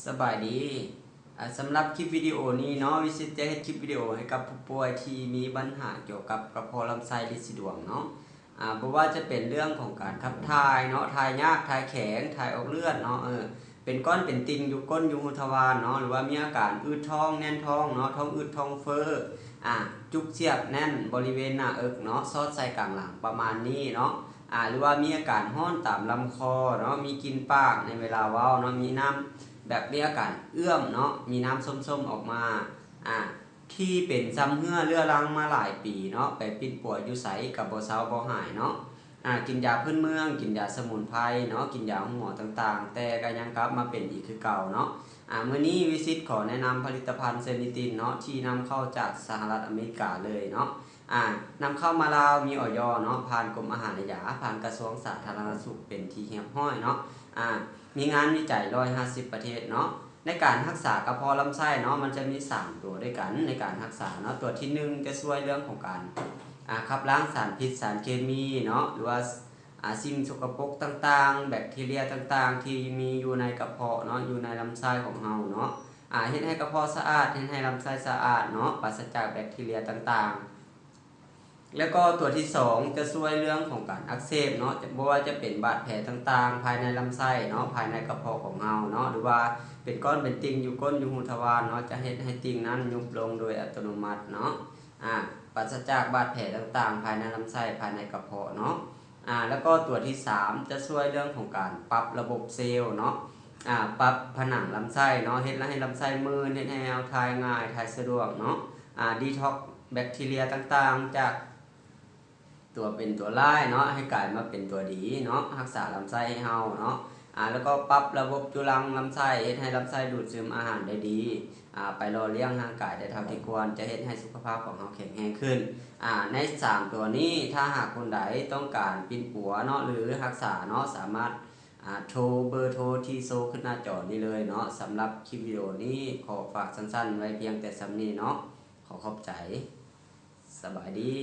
ສະບາຍດີ. ອາ ສຳລັບຄລິບວິດີໂອນີ້ເນາະ, ວິສິດຈະເຮັດຄລິບວິດີໂອໃຫ້ກັບຜູ້ປ່ວຍທີ່ມີບັນຫາກ່ຽວກັບກະເພາະລຳໄສ້ລິດສີດວງເນາະ. ອາ ບໍ່ວ່າຈະເປັນເລື່ອງຂອງການຂັບຖ່າຍເນາະ, ຖ່າຍຍາກ, ຖ່າຍແຂງ, ຖ່າຍອອກເລືອດເນາະ, ເອີ ເປັນກ້ອນເປັນຕິ່ງຢູ່ກົ້ນຢູ່ຮູທະວານເນາະ, ຫຼືວ່າມີອາການອືດທ້ອງ, ແໜ້ນທ້ອງເນາະ, ທ້ອງອືດ, ທ້ອງເຟີ້, ອາ ຈຸກສຽບແໜ້ນບໍລິເວນໜ້າເອິກເນາະ, ສອດໃສ່ກາງຫຼັງ ປະມານນີ້ເນາະ. ອາ ຫຼືວ່າມີອາການຮ້ອນຕາມລຳຄໍເນາະ, ມີກິ່ນປາກໃນເວລາເວົ້າເນາະ, ມີນ້ຳແບບມີອາການເອື້ອມເນາະ, ມີນ້ຳສົ້ມໆອອກມາ, ອາ ທີ່ເປັນຊຳເຮື້ອເຮື້ອລັງມາຫຼາຍປີເນາະ, ໄປປິ່ນປົວຢູ່ໃສກໍບໍ່ເຊົາບໍ່ຫາຍເນາະ. ອາ ກິນຢາພື້ນເມືອງ, ກິນຢາສະໝຸນໄພເນາະ, ກິນຢາໂຮງໝໍຕ່າງໆ, ແຕ່ກໍຍັງກັບມາເປັນອີກຄືເກົ່າເນາະ. ອາ ມື້ນີ້ວິສິດຂໍແນະນຳຜະລິດຕະພັນເຊນິຕິນເນາະ, ທີ່ນຳເຂົ້າຈາກສະຫະລັດອາເມລິກາເລີຍເນາະ. ອາ ນຳເຂົ້າມາລາວ ມີ ອຢ ເນາະ, ຜ່ານກົມອາຫານ ແລະ ຢາ, ຜ່ານກະຊວງສາທາລະນະສຸກ ເປັນທີ່ຮຽບຮ້ອຍເນາະ. ອາ ມີງານວິໄຈ ຮ້ອຍຫ້າສິບ ປະເທດເນາະ. ໃນການຮັກສາກະເພາະລຳໄສ້ເນາະ, ມັນຈະມີສາມຕົວດ້ວຍກັນໃນການຮັກສາເນາະ. ຕົວທີໜຶ່ງ ຈະຊ່ວຍເລື່ອງຂອງການ ອາ ຂັບລ້າງສານພິດສານເຄມີເນາະ, ຫຼືວ່າ ອາ ສິ່ງສົກກະປົກຕ່າງໆ, ແບັກທີເຣຍຕ່າງໆ ທີ່ມີຢູ່ໃນກະເພາະເນາະ, ຢູ່ໃນລຳໄສ້ຂອງເຮົາເນາະ. ອາ ເຮັດໃຫ້ກະເພາະສະອາດ, ເຮັດໃຫ້ລຳໄສ້ສະອາດເນາະ, ປາສະຈາກແບັກທີເຣຍຕ່າງໆ. ແລ້ວກໍຕົວທີສອງ ຈະຊ່ວຍເລື່ອງຂອງການອັກເສບເນາະ, ຈະ ບໍ່ວ່າຈະເປັນບາດແຜຕ່າງໆ ພາຍໃນລຳໄສ້ເນາະ, ພາຍໃນກະເພາະຂອງເຮົາເນາະ, ຫຼືວ່າເປັນກ້ອນເປັນຕິ່ງຢູ່ກົ້ນຢູ່ຮູທະວານເນາະ, ຈະເຮັດໃຫ້ຕິ່ງນັ້ນຍຸບລົງໂດຍອັດຕະໂນມັດເນາະ. ອາ ປາສະຈາກບາດແຜຕ່າງໆ ພາຍໃນລຳໄສ້, ພາຍໃນກະເພາະເນາະ. ອາ ແລ້ວກໍຕົວທີສາມ ຈະຊ່ວຍເລື່ອງຂອງການປັບລະບົບເຊວເນາະ, ອາ ປັບຜະໜັງລຳໄສ້ເນາະ, ເຮັດໃຫ້ລຳໄສ້ມື່ນ, ເຮັດໃຫ້ເຮົາຖ່າຍງ່າຍ, ຖ່າຍສະດວກເນາະ, ອາ ດີທັອກແບັກທີເຣຍຕ່າງໆ ຈາກຕົວເປັນຕົວຮ້າຍເນາະ, ໃຫ້ກາຍມາເປັນຕົວດີເນາະ, ຮັກສາລຳໄສ້ໃຫ້ເຮົາເນາະ. ອາ ແລ້ວກໍປັບລະບົບຈຸລັງລຳໄສ້, ເຮັດໃຫ້ລຳໄສ້ດູດຊຶມອາຫານໄດ້ດີ, ອາ ໄປຫຼໍ່ລ້ຽງຮ່າງກາຍໄດ້ເທົ່າທີ່ຄວນ, ຈະເຮັດໃຫ້ສຸຂະພາບຂອງເຮົາແຂງແຮງຂຶ້ນ. ອາ ໃນສາມຕົວນີ້ ຖ້າຫາກຄົນໃດຕ້ອງການປິ່ນປົວເນາະ ຫຼື ຮັກສາເນາະ, ສາມາດ ອາ ໂທເບີໂທທີ່ໂຊຂຶ້ນໜ້າຈໍນີ້ເລີຍເນາະ. ສຳລັບຄລິບວິດີໂອນີ້ ຂໍຝາກສັ້ນໆໄວ້ພຽງແຕ່ສ່ຳນີ້ເນາະ. ຂໍຂອບໃຈ. ສະບາຍດີ.